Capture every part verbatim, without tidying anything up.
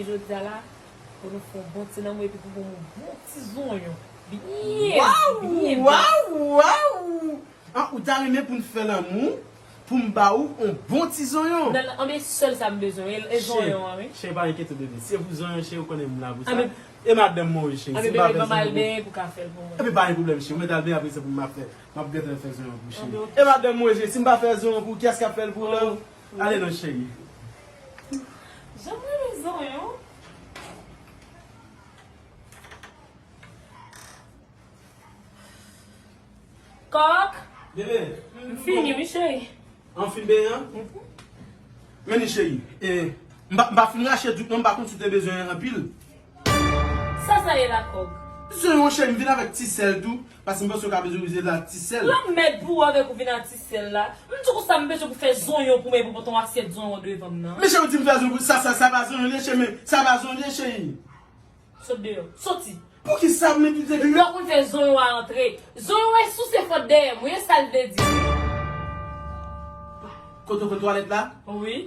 Jodi a la, pou nou fè yon bon ti lanmou epi pou ban m yon bon ti zonyon. Byen, byen, byen. Waw, waw, waw! Ah, ou ta renmen pou n fè lanmou, pou m ba ou yon bon ti zonyon? Non, non, anben sèl sa m bezwen, e, e zonyon an, wi. Cheri, pa enkyete w, bebe. Si se pou zonyon, cheri, ou konnen m la pou sa. E madanm mwen, wi, cheri. Anben bebe, ban m al benyen pou w ka fè l pou mwen. Ebyen, pa gen pwoblèm, cheri. Ou mèt al benyen, apre se pou m ap fè. M ap gentan fè zonyon pou ou, cheri. Anben, oke. E madanm mwen, cheri, si m pa fè zonyon pou ou, kiyès k ap fè l pou ou? Ale non, cheri. Jan m renmen zonyon. Kòk! Bebe! M fini, wi, cheri. An fin benyen an? Mhm. Men ni, cheri, e, m pa, m pa fin rache dout non, m pa konn si w te bezwen anpil. Sa sa ye la, Kòk? Zonyon, cheri, m vin avèk ti sèl tou, paske m panse w ka bezwen itilize la ti sèl. Lanmèd pou ou avèk ou vin ak ti sèl la. M di w konsa m bezwen pou fè zonyon pou mwen, pou pote yon asyèt zonyon devan m nan. Men cheri, ou di m fè zonyon pou sa, sa, sa pa zonyon li ye, cheri, men sa pa zonyon li ye, cheri. Sot deyò. Soti. Poukisa m envite li? Lè w konn fè zonyon a antre. Zonyon e souse fòt dèyè m, wi, e sa l vle di. Kote w konn twalèt la? Wi.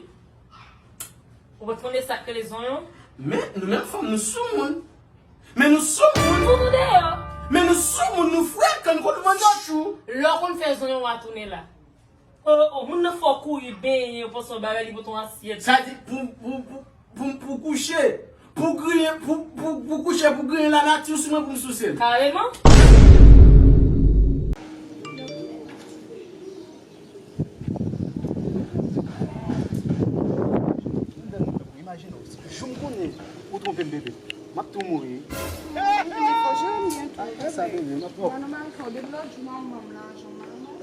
Ou pa t konnen sa k rele zonyon? Men, nou menm fanm, nou soumoun. Men nou soumoun. Fout ou deyò. Men nou soumoun, nou frekan, nou konn mande w chou. Lè w konn fè zonyon a tounen la. Oh, oh, moun nan fè w kouri benyen, yo panse yon bagay li pote yon asyèt. Sa di pou, pou, pou, pou, pou kouche, pou griyen, pou, pou, pou kouche, pou griyen lanati sou mwen pou m souse l. Kareman. Imajine w, si jou m konnen ou twonpe m, bebe, m ap tou mouri. Fò jere m byen tou, bebe. Mwen nòmal fè w depi lòt jou manman m la, jan manman m.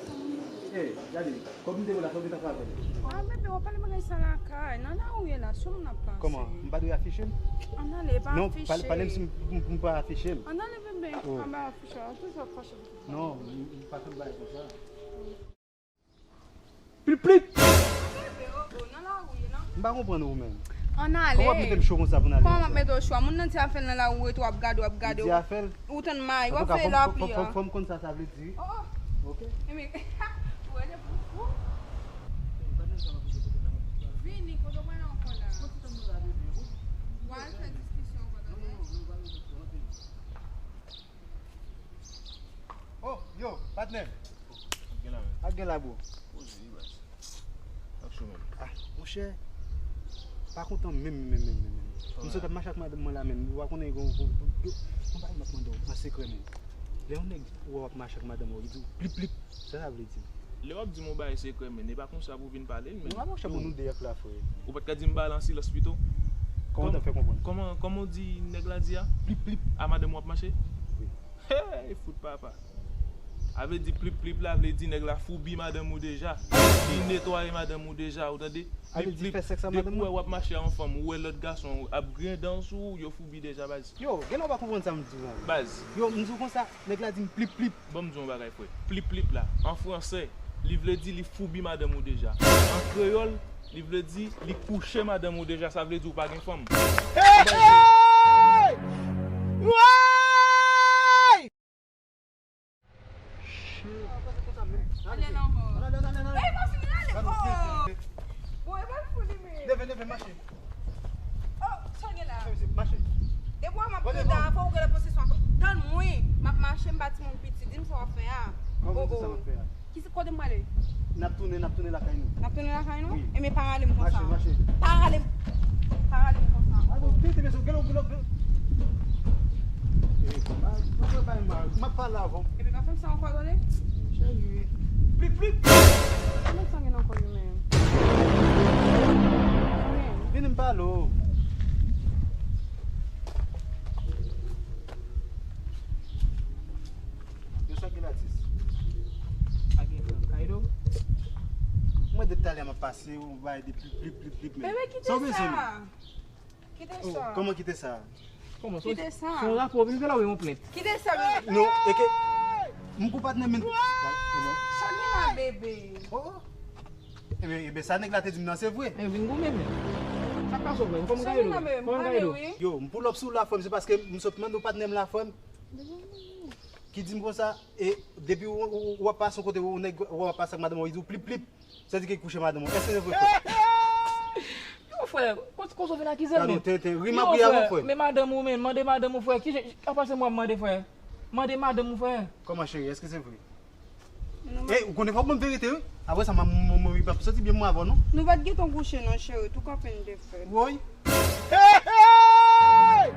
Ey, gade, kòb m te ba w la, sa w gentan fè avè l? Ah, bebe, w ap pale bagay sa lakay. Nan lari w ye la, sou moun ap pase. Kòman? M pa dwe afiche m? Ann ale, pa afiche. Non, pale, pale m si m, m, m pa afiche m. Ann ale, bebe, pa bay afiche w, toujou ap fache pou tout bagay. Non, m, m pa fè bagay konsa. Plip, plip! Bebe, oh, oh, nan lari w ye, non? M pa konprann ou menm. Ann ale. Kòman w ap mete m cho konsa pou n ale? Kòman m ap mete w cho a? Moun nan di afè l nan lari, ou rete w ap gade, w ap gade. Ou di afè l? Ou tann may, w ap veye lapli a. Fò m konn sa sa vle di. Oh, oh. Ok. Ebyen, ou wè depi w fou. Vini, kote w pral ankò la? W al fè diskisyon ankò, tande? Oh, yo, patnè. Ak gen la, bro. Poze, baz. Ak cho menm. Ah, monchè. Pa kontan menm, menm, menm, menm, menm. M sot ap mache ak madanm mwen la menm. Ou pa konnen gon, gon, gon, gon bagay m ap mande w an sekrè menm. Lè yon nèg wè w ap mache ak madanm ou, li di w plip, plip. Sa sa vle di? Lè w ap di m yon bagay sekrè, men, e pa konsa pou w vin pale l, men. Non, monchè, pou nou de ak la, frè. Ou pa t ka di m ba l an silans pito? Kòman w t ap fè konprann? Kòman, kòman w di nèg la di a? Plip, plip. A madanm w ap mache? Wi. Hey, fout papa. A vle di plip plip la, vle di nèg la foubi madanm ou deja. Li netwaye madanm ou deja, ou tande? A vle di fè sèks ak madanm ou? Depi w wè w ap mache a yon fanm, ou wè lòt gason ap griyen dan sou ou, yo foubi deja, baz. Yo, genlè w pa konprann sa m di w la. Baz. Yo, m di w konsa, nèg la di m plip plip. Ban m di w yon bagay, frè. Plip plip la, an fransè, li vle di li foubi madanm ou deja. An kreyòl, li vle di li kouche madanm ou deja, sa vle di w pa gen fanm. Hey! Hey! Woy! Shit. Ale la ankò. Ey, pa fini ale. Oh. Bon, e pa fou li menm. Leve, leve, mache. Oh, sa w gen la? Mache. Depi w wè m ap griyen dan, fò w genlè panse sou afè. Tann mwen, m ap mache, m pa timoun piti. Di m sa w ap fè a. Kòman w di sa m ap fè a? Ki se kote m prale? N ap tounen, n ap tounen lakay nou. N ap tounen lakay nou? Wi. Ebyen, pa rale m konsa. Mache, mache. Pa rale m. Pa rale m konsa. Alo, pete, mesye, gelo, gelo, gelo. Eh, pa, pa, pa, pa, m ap pale avè w. Ebyen, pa fè m sa ankò, tande? Cheri. Plip, plip. Mwen sa gen ankò li menm. Vini m pale w. Yo, sa ki latis? A gen frè Kaido? Mwen de talè m ap pase, ou bay de plip, plip, plip, plip, men. Bebe, kite sa. Kite sa. Kòman kite sa? Kòman? Kite sa. Se yon rapò, vin fè la ou yon plent. Kite sa, bebe. Non, e ke m gon patnè men. Sa gen la, bebe? Oh, oh. Ebyen, ebyen, sa nèg la te di m nan, se vre. E vin goumen, men. Sa k pase w, frè m? Kòman Kaido? Kòman Kaido? Yo, m pull up sou la, frè m, se paske m sot mande yon patnè m la, frè m. Ki di m konsa, e depi w, w, w ap pase yon kote, yon nèg w ap pase ak madanm ou, li di w plip, plip. Sa di ke kouche madanm ou. Èske se vre, frè? Yo, Frè, kon- konsa w vin akize l, men. Tenten, ri m ap ri avè w, frè. Men madanm ou, men, mande madanm ou, frè. Ki jan, apa se mwen ap mande, frè? Mande madanm ou, frè. Kòman, cheri, èske se vre? E, ou konnen fòk ban m verite, wi. Apre sa, m ap santi byen mwen avè w, non? Nou pa t gentan kouche, non, cheri. Tou kanpe n te fè. Woy. Hey, hey!